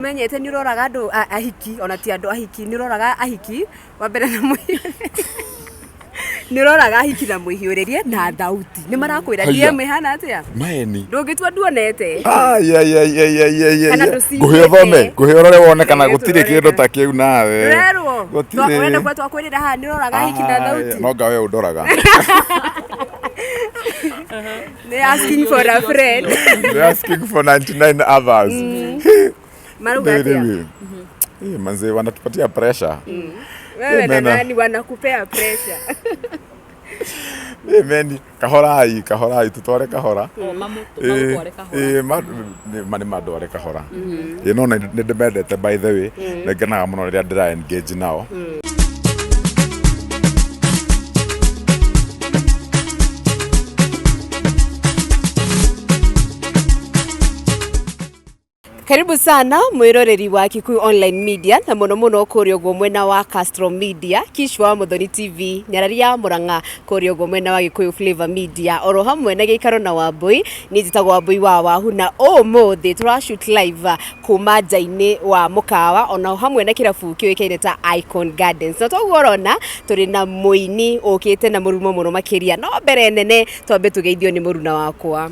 Menyete nĩ ũroraga andũ ahiki, ona ti andũ ahiki, nĩ ũroraga ahiki wa mbere na nĩ ũroraga ahiki na mũhiũrĩrie na thauti. Nĩ marakwĩra Haiya. DM ĩhana atĩa? Maeni. Ndũngĩtua nduonete. Ai, ai, ai, ai, ai, ai, Kana ai. ndũciguĩte. Ngũhe ũthome, ngũhe ũrore wone kana Ĩĩ, gũtirĩ tũrore kĩndũ kana. ta kĩu nawe. Ndũrerwo. Gũtirĩ. Ũrenda kuga twakwĩrĩra haha nĩ ũroraga ahiki na Ai, thauti. No nga we ũndoraga. Nĩ asking for a friend. They're asking for 99 others. Marauga atĩa? Rĩu, eh, manze wanatupatia pressure. Wewe na Mena. nani wanakupea pressure? Eh, meni kahorai kahorai tutware kahora. O, Eh, mamũtware kahora. eh, ma nĩ mandware kahora. Ĩ no nĩ ndĩmendete by the way. Nĩ ngenaga mũno rĩrĩa ndĩra engage nao. Karibu sana mwiroreri wa Kikuyu Online Media na muno muno kuria uguo mwena wa Castro Media, Kishwa Muthoni TV, Nyarari ya Murang'a kuria uguo mwena wa Gikuyu Flavor Media, oro hamwe na giikaro na Wambui. Ni njitagwo Wambui wa Wahu na umuthi tura shoot live kuma nja-inĩ wa mukawa ona hamwe na kirabu kiũĩkaine ta Icon Gardens. Na toguo ũrona tũrĩ na mũini ũkĩte na mũrumo mũno makĩria, no mbere nene twambe tũgeithio nĩ mũruna wakwa.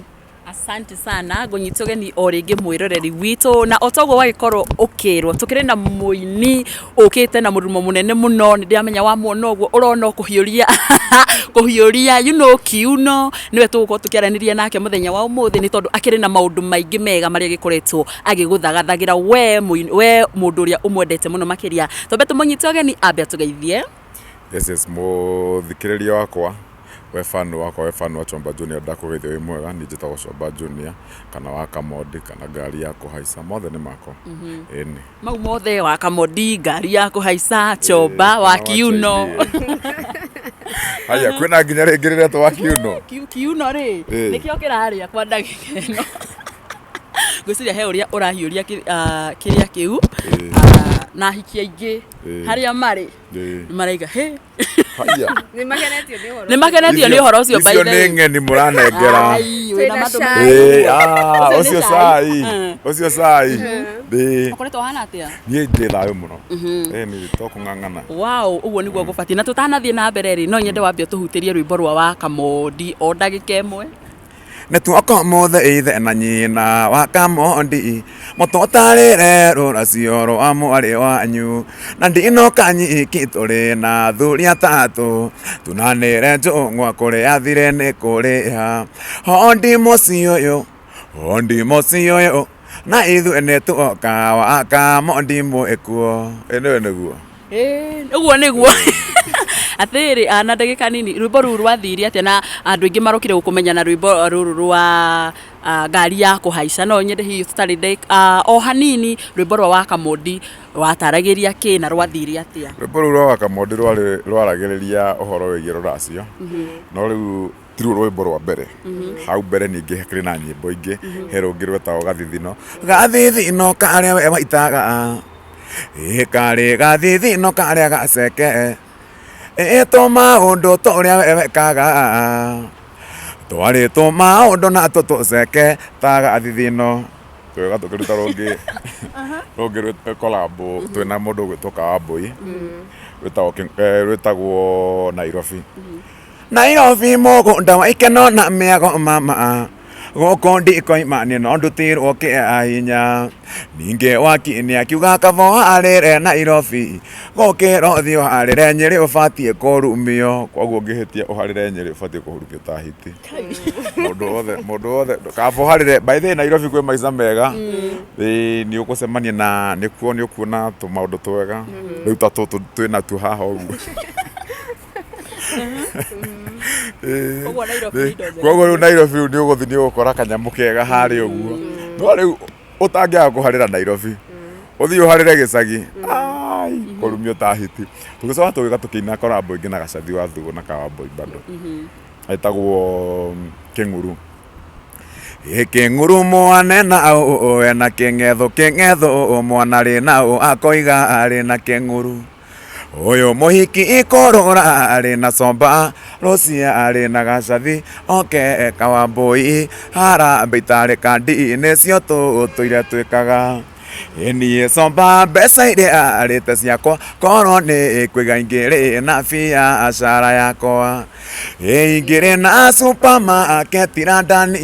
Asante sana ngũnyita ũgeni o rĩngĩ mwĩroreri witũ na o toguo wagĩkorwo ũkĩrwo tũkĩrĩ na mũini ũkĩte na mũrumo mũnene mũno. Nĩ ndĩramenya wamuona ũguo ũrona kũhiũria kũhiũria you know kiuno nĩwe tũgũkorwo tũkĩaranĩria nake mũthenya wa ũmũthĩ, nĩ tondũ akĩrĩ na maũndũ maingĩ mega marĩa agĩkoretwo agĩgũthagathagĩra we we mũndũ ũrĩa ũmwendete mũno makĩria. Twambe tũmũnyite ũgeni ambe atũgeithie. Yes, yes, mũthikĩrĩria wakwa, we fan wakwa, we fan wa Chomba Junior, ndakũgeithia wĩ mwega. Niĩ njĩtagwo Chomba Junior kana wa Kamodi kana ngari ya kũhaica, mothe nĩ makwa. Ĩni. Mau mothe, wa Kamodi, ngari ya kũhaica, Chomba wa Kana kiuno. Chaini. Haya, kwĩna nginya rĩngĩ rĩretwo wa kiuno. Kiuno rĩ, nĩkĩo kĩrarĩa kwa ndagĩka ĩno. Ngwĩciria he ũrĩa ũrahiũria kĩrĩa kĩu. Na ahiki aingĩ harĩa marĩ nĩ maraiga hĩ. Haya. Nĩ makenetio nĩ ũhoro. Nĩ makenetio nĩ ũhoro ũcio, by Icio the nĩ way. ng'eni mũranengera. Ai, wĩna Twĩna matũ cai. Ĩĩ, ah, Ũcio nĩ ũcio cai. cai. Ũcio cai. Ĩĩ. Ũkoretwo ũhana atĩa? Niĩ ndĩ thayũ mũno. Ĩĩ nĩ to kũng'ang'ana. Wow, ũguo nĩguo gũbatiĩ. Na tũtanathiĩ na mbere rĩ, no nyende wambe ũtũhutĩrie rwĩmbo rwa wa Kamondi o ndagĩka ĩmwe. Nĩtuoka ũmũthĩ ithe na nyina wa Kamondi, mũtũtarĩre rũracio rwa mwarĩ wanyu, na ndinoka nyiki tũrĩ na athuri atatũ, tunanĩre njũng'wa kũrĩa thirĩ nĩ kũrĩha. Hondi mũciĩ ũyũ, hondi mũciĩ ũyũ, na ithuĩ nĩtuoka wa Kamondi mwĩkuo. Ĩ nĩwe nĩguo. Ĩĩ, ũguo nĩguo. Atĩrĩrĩ, na ndagĩka nini, rwĩmbo rũu rwathire atĩa? Na andũ aingĩ marokire gũkũmenya na rwĩmbo rũrũ rwa ngari ya kũhaica. No nyende hihi ũtũtarĩrie o hanini rwĩmbo rwa Wakamondi rwataragĩria kĩ na rwathire atĩa? Rwĩmbo rũu rwa Wakamondi rwarĩ rwaragĩrĩria ũhoro wĩgiĩ rũracio, no rĩu tiruo rwĩmbo rwa mbere. Hau mbere ningĩ hakĩrĩ na nyĩmbo ingĩ, he rũngĩ rwetagwo gathithino. Gathithino karĩa we waitaga, ĩ karĩ gathithino karĩa gaceke, ĩ tũmaũndũ tũrĩa we wekaga, twarĩ tũmaũndũ na tũtũceke ta gathithino. Tũgĩũka tũkĩruta rũngĩ rũngĩ collab twĩna mũndũ ũgwĩtwo Kawambui, rwĩtagwo rwĩtagwo Nairobi. Nairobi mũgũnda wa ikeno na mĩago mama, gũkũ ndikoima niĩ no ndutirwo kĩa hinya. Ningĩ wakini akiuga kaba ũharĩre Nairobi gũkĩra ũthiĩ ũharĩre Nyĩrĩ, ũbatiĩ kũrumio. Koguo ũngĩhĩtia ũharĩre Nyĩrĩ ũbatiĩ kũhurumio ta hiti. Mũndũ wothe, mũndũ wothe, kaba ũharĩre. By the way, Nairobi kwĩ maica mega. Ĩĩ nĩ ũgũcemania na nĩkuo nĩ ũkuona tũmaũndũ twega. Rĩu ta tũtũ twĩnatuo haha ũguo. Koguo Nairobi nĩ indo njega. Koguo rĩu Nairobi rĩu nĩ ũgũthiĩ nĩ ũgũkora kanyamũ kega harĩa ũguo. No rĩu ũtangĩaga kũharĩra Nairobi, ũthiĩ ũharĩre gĩcagi, ai, kũrumio ta hiti. Tũgĩcoka tũgĩũka tũkĩina collab ĩngĩ na Gacathi wa Thugo na Kawambui bado. Ĩtagwo Kĩng'uru. Ĩ kĩng'uru mwane na ũ ena kĩng'ethũ kĩng'ethũ mwana rĩ na ũ akoiga arĩ na kĩng'uru. Ũyũ mũhiki ikũrũra arĩ na comba, rũcia arĩ na gacathi, oke Kawambui, harambee itarĩ kandi nĩcio tũtũire twĩkaga. Niĩ comba mbeca iria arĩte ciakwa korwo nĩ kwiga ingĩrĩ na biacara yakwa ingĩrĩ na supermarket London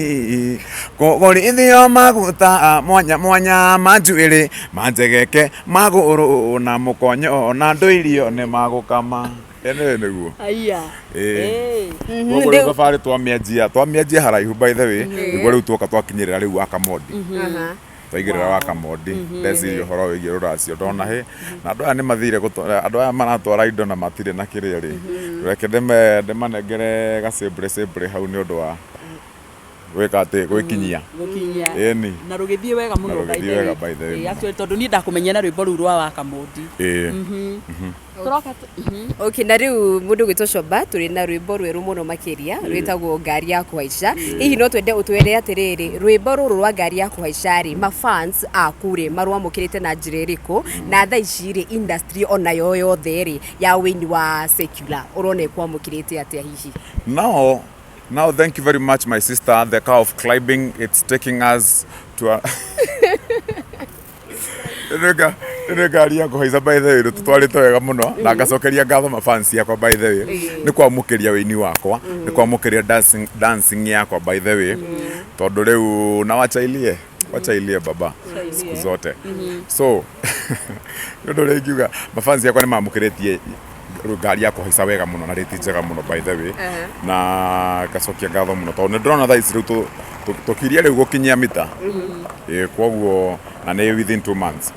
kũgũrithio maguta mwanya mwanya ma njuĩrĩ manjegeke magũrũ na mũkonyo na ndũirio nĩ magũkama. Ĩno nĩguo. Aya. Ĩĩ. Ĩĩ. Koguo rĩu thabarĩ twamĩanjia twamĩanjia haraihu by the way nĩguo rĩu tuoka twakinyĩrĩra rĩu Wakamondi. Twaigĩrĩra Wakamondi ndeciria ũhoro wĩgiĩ rũracio ndona hĩ na andũ aya nĩ mathire andũ aya maratwara indo na matirĩ na kĩrĩa rĩ reke ndĩmanengere gacĩmbũrĩ cĩmbũrĩ hau nĩ ũndũ wa gwĩka atĩ gwĩkinyia. Gũkinyia. Ĩni. Na rũgĩthiĩ wega mũno Na by rũgĩthiĩ the way. wega by the way Ĩĩ, mũno. actually tondũ niĩ ndakũmenyera na rwĩmbo rũu rwa Wakamondi. Ĩĩ. Tũroka tu- Okay, na rĩu mũndũ gwĩtwo Coba tũrĩ na rwĩmbo rwerũ mũno makĩria rwĩtagwo ngari ya kũhaica. Hihi no twende ũtwĩre atĩrĩrĩ, rwĩmbo rũrũ rwa ngari ya kũhaica rĩ, mafans aku rĩ marwamũkĩrĩte na njĩra ĩrĩkũ? Na thaa ici rĩ, industry onayo yothe rĩ ya wĩini wa secular ũrona ĩkwamũkĩrĩte atĩa hihi? Now, now thank you very much, my sister. The car of climbing, it's taking us to a... Ĩno ngari ya kũhaica by the way tũtwarĩte wega mũno na ngacokeria ngatho mafans yakwa by the way nĩ kwamũkĩria wĩini wakwa nĩ kwamũkĩria dancing, dancing yakwa by the way tondũ rĩu na wachailie wachailie baba siku zote so nĩ ũndũ ũrĩa ingiuga mafans yakwa nĩ mamũkĩrĩtie ngari ya kũhaica wega mũno na rĩti njega mũno by the way na ngacokia ngatho mũno tondũ nĩ ndĩrona thaa ici rĩu tũkirie rĩu gũkinyia mita. Ĩĩ, koguo na nĩ within 2 months,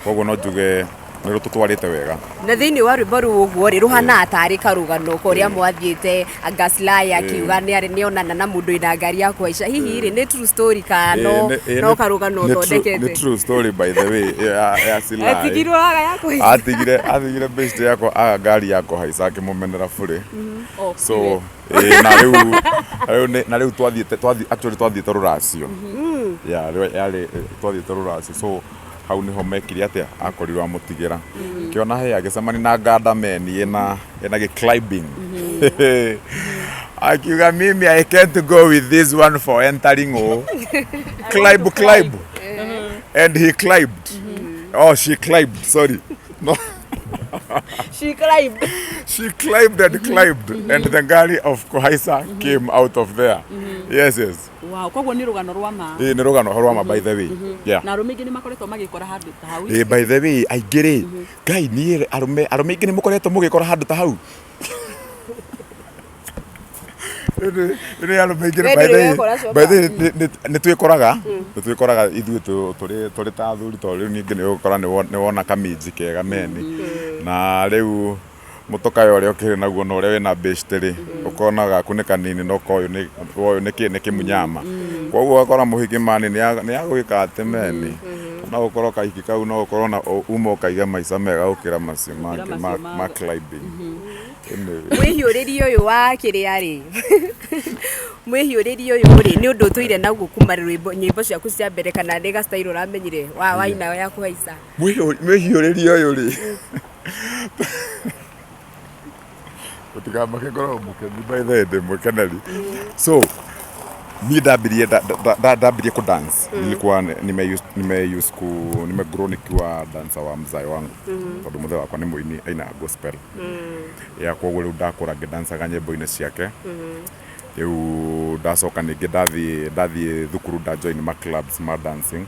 koguo no njuge nĩ tũtwarĩte wega. Na thĩinĩ wa rwĩmbo rũu ũguo rĩ, rũhanaga tarĩ karũgano ka ũrĩa mwathiĩte Gaslaya akiuga nĩonana na mũndũ wĩna ngari ya kũhaica. Hihi rĩ, nĩ true story kana no no karũgano Nĩ ũthondekete? true story by the way ya Silai. Atigirwo aga ya kũhaica. Atigire best yakwa aga ngari ya kũhaica akĩmũmenera burĩ. Oh, So ĩĩ, na rĩu twathiĩte actually twathiĩte rũracio ya yarĩ twathiĩte rũracio, so hau niho mekire atĩa akorirwo amũtigĩra kĩona he agĩcemania na ngandameni ĩna gĩ climbing akiuga, "Mimi I can't go with this one for entering oh climb climb," and he climbed, oh, she climbed, sorry, no. She climbed. She climbed and climbed and the ngari of kuhaisa came out of there. Yes. Wow, koguo nĩ rũgano rwa ma. Ĩĩ, nĩ rũgano rwa ma by the way, yeah. Na arũme aingĩ nĩ makoretwo magĩkora handũ ta hau. Ĩĩ, by the way, aingĩ rĩ, ngai niĩ arũme aingĩ nĩ mũkoretwo mũgĩkora handũ ta hau. Nĩ arũme aingĩ We by the ndũrĩ way wekora, Coba? By the way, nĩ twĩkoraga ithuĩ tũrĩ ta athuri tondũ rĩu ningĩ nĩ ũgũkora nĩ wona kaminji kega meni na rĩu mũtũkaya ũrĩa ũkĩrĩ naguo na ũrĩa wĩna bĩctĩ rĩ ũkona gaku nĩ kanini no koyũ nĩ ũyũ nĩ kĩ nĩ kĩmunyama, koguo ũgakora mũhiki mani nĩ agwĩka atĩ meni no ũkorwo kahiki kau no ũkorwo na uma ũkaiga maica mega gũkĩra macio mangĩ macio ma climbing. Anyway. Mwĩhiũrĩrie ũyũ wa kĩrĩa rĩ, mwĩhiũrĩrie ũyũ rĩ, nĩ ũndũ ũtũire naguo kuma rwĩmbo nyĩmbo ciaku cia mbere kana nĩ ga style ũramenyire wa waina ya kũhaica? Mwĩhiũrĩrie ũyũ rĩ, mũtikamake, ngoragwo mũkeni by the way, ndĩ mũkeneri. So niĩ ndambirie ku dance nilikuwa nime use ku nime grow nikiwa dancer wa mzae wangu tondũ mũthee wakwa nĩ mũini ainaga gospel ya koguo rĩu ndakũra ngĩdancaga nyĩmbo-inĩ ciake. Rĩu ndacoka ningĩ ndathiĩ thukuru ndajoin ma clubs ma dancing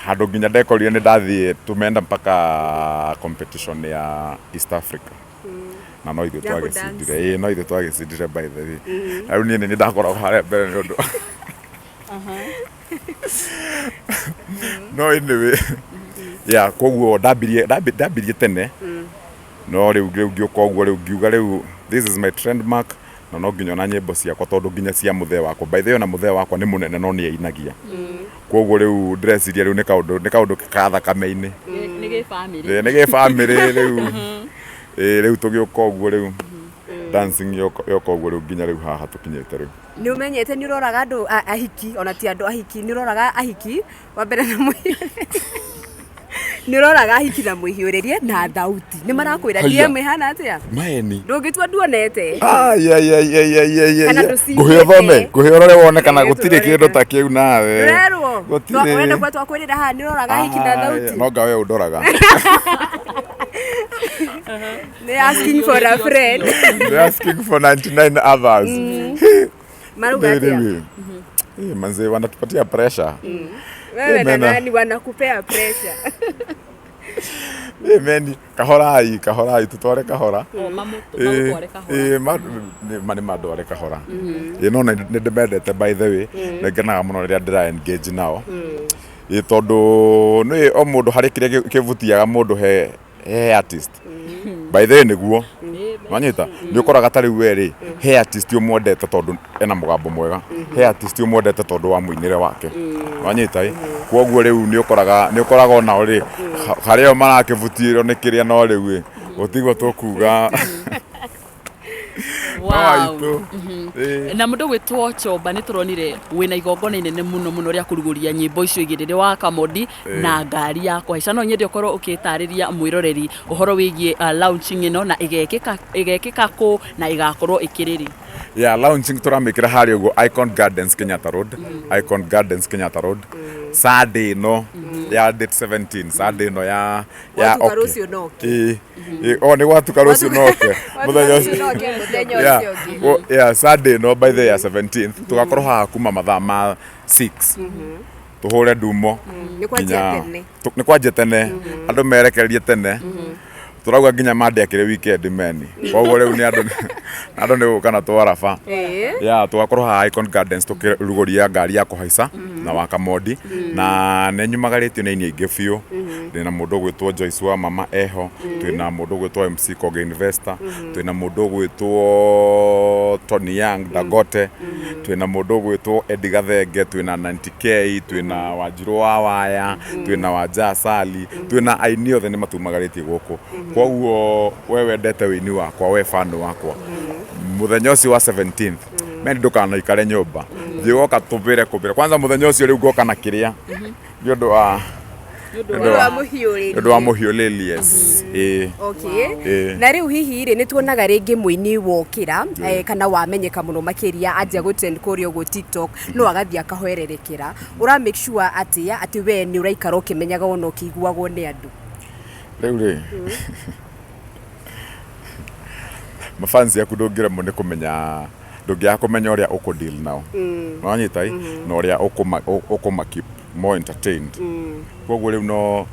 handũ nginya ndekorire nĩ ndathiĩ tumeenda mpaka competition ya East Africa na no ithuĩ Ya kũ-dance. twagĩcindire. Ĩĩ, no ithuĩ twagĩcindire by the way. Na rĩu niĩ nĩ niĩ ndakoragwo harĩa mbere nĩ ũndũ no anyway, yeah, koguo ndambirie tene no rĩu ngĩũka ũguo rĩu ngiuga rĩu this is my trademark na no nginya ona nyĩmbo ciakwa tondũ nginya cia mũthee wakwa by the way ona mũthee wakwa nĩ mũnene no nĩ ainagia, koguo rĩu ndĩreciria rĩu nĩ kaũndũ ka thakame-inĩ. Nĩ gĩ family. Ĩĩ, nĩ gĩ family rĩu. Ĩĩ, rĩu tũgĩũka ũguo rĩu dancing yoka ũguo rĩu nginya rĩu haha tũkinyĩte rĩu. Nĩ ũmenyete nĩ ũroraga andũ ahiki ona ti andũ ahiki nĩ ũroraga ahiki wa mbere na Nĩ ũroraga hiki na mwĩhiũrĩrie na thauti. Nĩ marakwĩra Haiya. DM ĩhana atĩa? Maeni. Ndũngĩtua nduonete. Ai, ai, ai, ai, ai, ai, ai, Kana ai. ndũciiguĩte. Ngũhe ũthome, ngũhe ũrore wone kana Ĩĩ, gũtirĩ tũrore kĩndũ kana. ta kĩu nawe. Ndũrerwo. Gũtirĩ. Ũrenda kuga twakwĩrĩra haha nĩ ũroraga hiki na Ai, thauti. No nga we ũndoraga. Nĩ asking for a friend. They're asking for 99 others. Marauga Rĩu, atĩa? rĩu. Eh, manze wanatupatia pressure. Wewe na Mena. nani wanakupea pressure? Eh, meni kahorai kahorai tutware kahora. O, mamũtware kahora. Eh, ma nĩ mandware kahora. Ĩ no nĩ ndĩmendete by the way. Nĩ ngenaga mũno rĩrĩa ndĩra engage nao. Ĩ tondũ nĩ o mũndũ harĩ kĩrĩa kĩvutiaga mũndũ he artist. By the way nĩguo. Wanyita nĩ ũkoraga ta rĩu we rĩ he artist ũmwendete tondũ ena mũgambo mwega, he artist ũmwendete tondũ wa mũinĩre wake. Wanyita ĩ koguo rĩu nĩ ũkoraga onao rĩ harĩa o marakĩbutĩrwo nĩ kĩrĩa no rĩu ĩ gũtigwo tũkuga. Wow. Aitũ. Ĩ. Na mũndũ gwĩtwo Chomba nĩ tũronire wĩna igongona inene mũno mũno rĩa kũrugũria nyĩmbo icio igĩrĩ rĩ wa Kamodi na ngari ya kũhaica. No nyende ũkorwo ũkĩtarĩria mwĩroreri ũhoro wĩgiĩ launching ĩno na ĩgekĩka kũ na ĩgakorwo ĩkĩrĩ rĩ. Yeah, launching tũramĩkĩra harĩa ũguo Icon Gardens Kenyatta Road. Icon Gardens Kenyatta Road. Sunday ĩno ya date 17, Sunday ĩno ya Gwatuka okay. rũciũ no ũke. Ĩ, ĩ, o nĩ gwatuka rũciũ no ũke. Mũthenya Rũciũ ũcio. no ũke, mũthenya Yeah. ũcio ũngĩ. Yeah, Sunday ĩno by the ya 17th tũgakorwo haha kuma mathaa ma 6 tũhũre ndumo. Nĩ kwanjia tene. Nĩ kwanjia tene andũ merekererie tene tũrauga nginya Monday akĩrĩ weekend meni koguo rĩu nĩ andũ andũ nĩ gũka na twaraba. Ĩĩ. Ya tũgakorwo haha Icon Gardens tũkĩrugũria ngari ya kũhaica na wa Kamodi na nĩ nyumagarĩtio nĩ aini aingĩ biũ. Ndĩna mũndũ ũgwĩtwo Joyce wa mama eho, twĩna mũndũ ũgwĩtwo MC Koge Investor, twĩna mũndũ ũgwĩtwo Tony Young Dangote, twĩna mũndũ ũgwĩtwo Eddie Gathenge, twĩna 90K, twĩna Wanjirũ wa Waya, twĩna Wanja Asali, twĩna aini othe nĩ matumagarĩtie gũkũ. Koguo we wendete wĩini wakwa, we fan wakwa, mũthenya ũcio wa 17th meni ndũkanaikare nyũmba, thiĩ woka tũbĩre kũbĩre kwanza mũthenya ũcio rĩu ngoka na kĩrĩa nĩ ũndũ wa Nĩ ũndũ wa mũhiũrĩrie. nĩ ũndũ wa mũhiũrĩrie, yes. Ĩĩ. Okay. Ĩĩ. Na rĩu hihi rĩ nĩ tuonaga rĩngĩ mũini wokĩra kana wamenyeka mũno makĩria anjia gũ trend kũrĩa ũguo TikTok no agathiĩ akahwererekera. Ũra make sure atĩa atĩ we nĩ ũraikara ũkĩmenyaga ona ũkĩiguagwo nĩ andũ? Rĩu rĩ mafansi yaku ndũngĩremwo nĩ kũmenya, ndũngĩaga kũmenya ũrĩa ũkũ deal nao. Nĩwanyita ĩ na ũrĩa ũkũma keep more entertained. Koguo rĩu no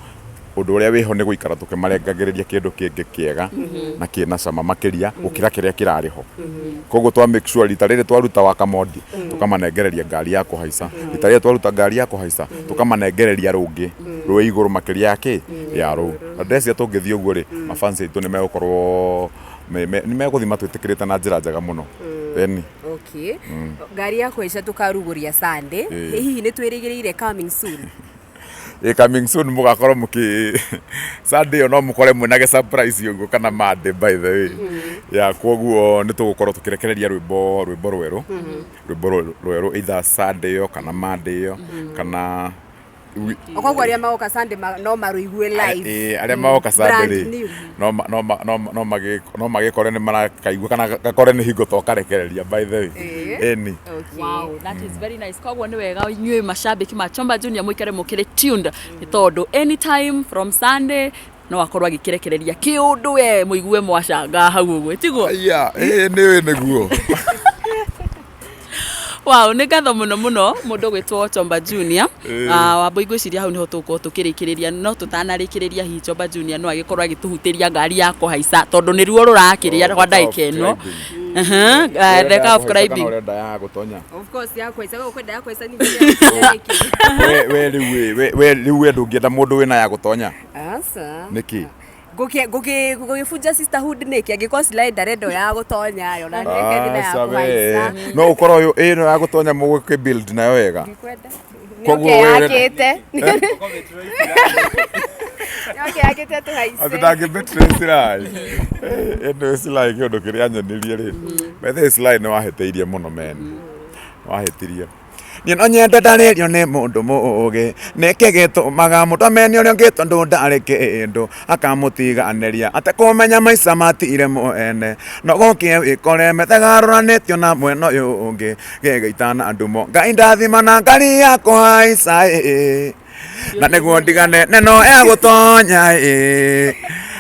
ũndũ ũrĩa wĩho nĩ gũikara tũkĩmarengagĩrĩria kĩndũ kĩngĩ kĩega na kĩna cama makĩria gũkĩra kĩrĩa kĩrarĩ ho. Koguo twa make sure rita rĩrĩ twaruta wa Kamodi tũkamanengereria ngari ya kũhaica, rita rĩrĩ twaruta ngari ya kũhaica tũkamanengereria rũngĩ rwĩ igũrũ makĩria ya kĩ ya rũu. Na ndĩreciria tũngĩthiĩ ũguo rĩ mafansi aitũ nĩ megũkorwo nĩ megũthiĩ matwĩtĩkĩrĩte na njĩra njega mũno. Ĩni. Okay. Ngari ya kũhaica tũkarugũria Sunday. Ĩĩ. Hihi nĩ twĩrĩgĩrĩire coming soon? Ĩ coming soon mũgakorwo mũkĩ Sunday ĩyo no mũkore mwĩna gĩ surprise ũguo kana Monday by the way. Ya koguo nĩ tũgũkorwo tũkĩrekereria rwĩmbo rwerũ. Rwĩmbo rwerũ either Sunday ĩyo kana Monday ĩyo kana Koguo arĩa magoka Sunday no marũigue live. Ĩĩ, arĩa magoka Sunday Brand rĩ new. no magĩkore nĩ marakaigua kana gakore nĩ hingo tokarekereria by the way. Ĩni. Okay. Wow, that is very nice. Koguo nĩ wega inyuĩ macambĩki ma Chomba Junior mũikare mũkĩrĩ tuned nĩ tondũ anytime from Sunday no akorwo agĩkĩrekereria kĩũndũ we mũigue mwacanga hau ũguo tiguo? Aya, ĩĩ nĩ nĩguo. Wow, nĩ ngatho mũno mũno mũndũ ũgwĩtwo Chomba Junior. Wambui ngwĩciria hau nĩho tũgũkorwo tũkĩrĩkĩrĩria no tũtanarĩkĩrĩria hihi Chomba Junior no agĩkorwo agĩtũhutĩria ngari ya kũhaica tondũ nĩruo rũrakĩrĩa Oh, kwa the car of ndagĩka ĩno. climbing. The car of Ũrenda ya kũhaica kana climbing. ũrenda ya gũtonya? Of course ya kũhaica, we ũkwenda ya kũhaica ningĩ ya gũtonya nĩkĩ? We rĩu we rĩu we ndũngĩenda mũndũ wĩna ya gũtonya? Aca. Nĩkĩ? Ngũgĩbunja sisterhood nĩkĩ angĩkorwo Sly ndarenda ya gũtonya yo na nĩke ndĩna ya Aca we. kũhaica. No ũkorwo ũyũ ĩno ya gũtonya mũgũkĩ build nayo wega. Ndikwenda. Koguo Nĩoke we ũrenda- yakĩte. Nĩoke yakĩte tũhaice. Atĩ ndangĩbetray Sly. Ĩno Sly kĩũndũ kĩrĩa anyonirie rĩ. By the way Sly nĩ wahĩtĩirie mũno men. Wahĩtirie. Niĩ no nyende ndarĩrio nĩ mũndũ mũũgĩ. Nĩkĩ gĩtũmaga mũndũ amene ũrĩa ũngĩ tondũ ndarĩ kĩndũ, akamũtiganĩria atekũmenya maica matirĩ mwene. No gũkĩe wĩkore methegarũranĩtio na mwena ũyũ ũngĩ, gĩgĩita na ndumo. Ngai ndathima na ngari ya kũhaica ĩ, na nĩguo ndigane neno ya gũtonya ĩ.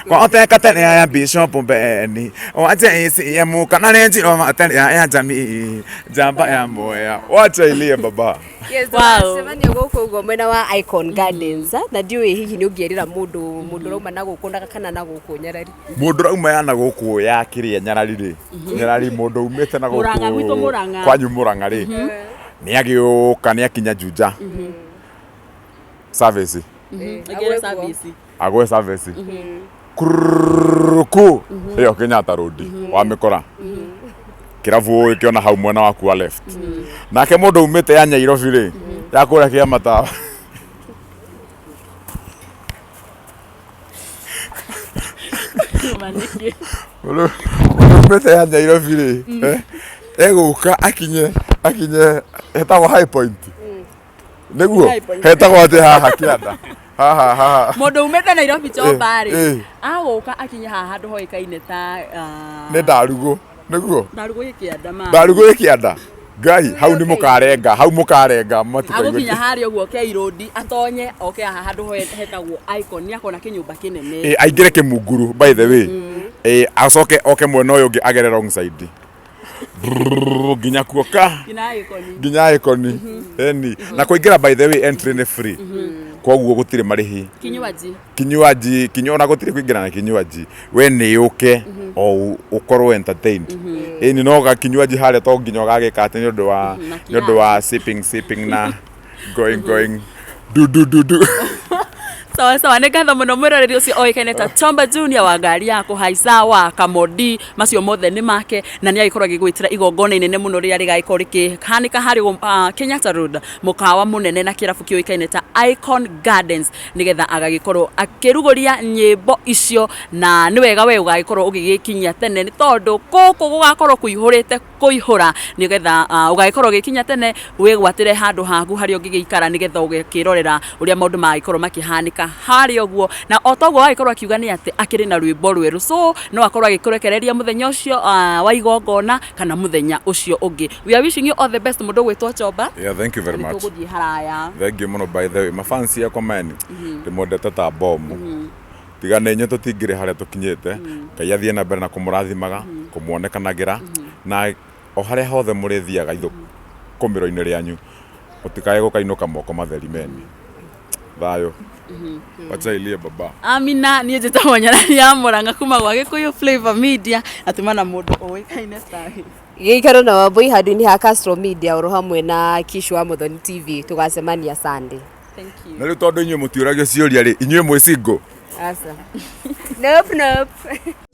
Kwahoteka tene ya Bishop Beni wa JCM kana Range Rover tene ya jamii njamba ya Mwea. Wacha ilie baba. Yes, Wow. tũgacemania gũkũ ũguo mwena wa Icon Gardens na ndiũĩ hihi nĩ ũngĩerĩra mũndũ mũndũ ũrauma na gũkũ na kana na gũkũ Nyarari. Mũndũ ũrauma ya na gũkũ ya kĩrĩa Nyarari rĩ, Nyarari mũndũ umĩte na Mũrang'a, gwitũ gũkũ Mũrang'a. kwanyu Mũrang'a rĩ, nĩ agĩũka nĩ akinya Juja service. Aingĩre service. Agwe service kuruku ĩyo Kenyatta Road wamĩkora kĩrabu ũgĩkĩona hau mwena waku wa left. Nake mũndũ umĩte ya Nyairobi rĩ, ya kũrĩa kĩa matawa, mũndũ umĩte ya Nyairobi rĩ, egũka akinye hetagwo High Point nĩguo. High Point. Hetagwo atĩ haha kĩanda haha haha. Mũndũ umĩte Nairobi Chomba rĩ, agũka akinye haha handũ hoĩkaine ta Nĩ ndarugũ nĩguo. Ndarugũ ĩ kĩanda ma. Ndarugũ ĩ kĩanda ngai hau nĩ mũkarenga hau mũkarenga matikaigua. Agũkinya harĩa ũguo K Road, atonye oke haha handũ hetagwo Icon, nĩ akona kĩnyũmba kĩnene. Aingĩre kĩmunguru, by the way, acoke oke mwena ũyũ ũngĩ agere wrong side. Brrrr, nginya kuoka. Nginya Icon. Nginya Icon eni na kũingĩra, by the way, entry nĩ free, koguo gũtirĩ marĩhi. Kinywaji? Kinywaji ona gũtirĩ kũingĩra na kinywaji, we nĩ ũke o ũkorwo entertained. Ĩni no ga kinywaji harĩa to nginya ũgagĩka atĩ nĩ ũndũ wa Na nĩ ũndũ wa sipping sipping na going going du du du du. Sawa sawa, nĩ ngatho mũno mwĩroreri ũcio oĩkaine ta Chomba Junior wa ngari ya kũhaica wa Kamodi, macio mothe nĩ make na nĩ agĩkorwo agĩgwĩtĩra igongona inene mũno rĩrĩa rĩgagĩkorwo rĩkĩhanĩka harĩ Kenyatta Road, mũkawa mũnene na kĩrabu kĩũĩkaine ta Icon Gardens, nĩgetha agagĩkorwo akĩrugũria nyĩmbo icio. Na nĩ wega we ũgagĩkorwo ũgĩgĩkinyia tene nĩ tondũ gũkũ gũgakorwo kũihũrĩte kũihũra, nĩgetha ũgagĩkorwo ũgĩkinya tene wĩgwatĩre handũ haku harĩa ũngĩgĩikara, nĩgetha ũgakĩrorera ũrĩa maũndũ magagĩkorwo makĩhanĩka harĩa ũguo. Na o toguo agagĩkorwo akiuga nĩ atĩ akĩrĩ na rwĩmbo rwerũ, so no akorwo agĩkũrekereria mũthenya ũcio wa igongona kana mũthenya ũcio ũngĩ. We are wishing you all the best, mũndũ ũgwĩtwo Chomba. Yeah, thank you very Nĩ much. tũgũthiĩ haraya. Thank you mũno. By the way, mafansi yakwa meni ndĩmwendete ta bomu, tiga nĩ inyuĩ tũtingĩrĩ harĩa tũkinyĩte. Ngai athiĩ na mbere na kũmũrathimaga, kũmuonekanagĩra na o harĩa hothe mũrĩthiaga ithũkũmĩro-inĩ rĩanyu, mũtikae gũkainũka moko matheri meni. Thayũ, wacha ilie baba. Amina. Niĩ njĩtagwo Nyarari ya Mũrang'a kuma gwa Gĩkũyũ Flavor Media na tuma na mũndũ ũĩkaine tahi. Gĩikaro na Wambui handũ-inĩ ha Castro Media oro hamwe na Kishu wa Muthoni TV. Tũgacemania Sunday. Thank you. Na rĩu tondũ inyuĩ mũtiũragio ciũria rĩ, inyuĩ mwĩ single? Asa. Nope, nope.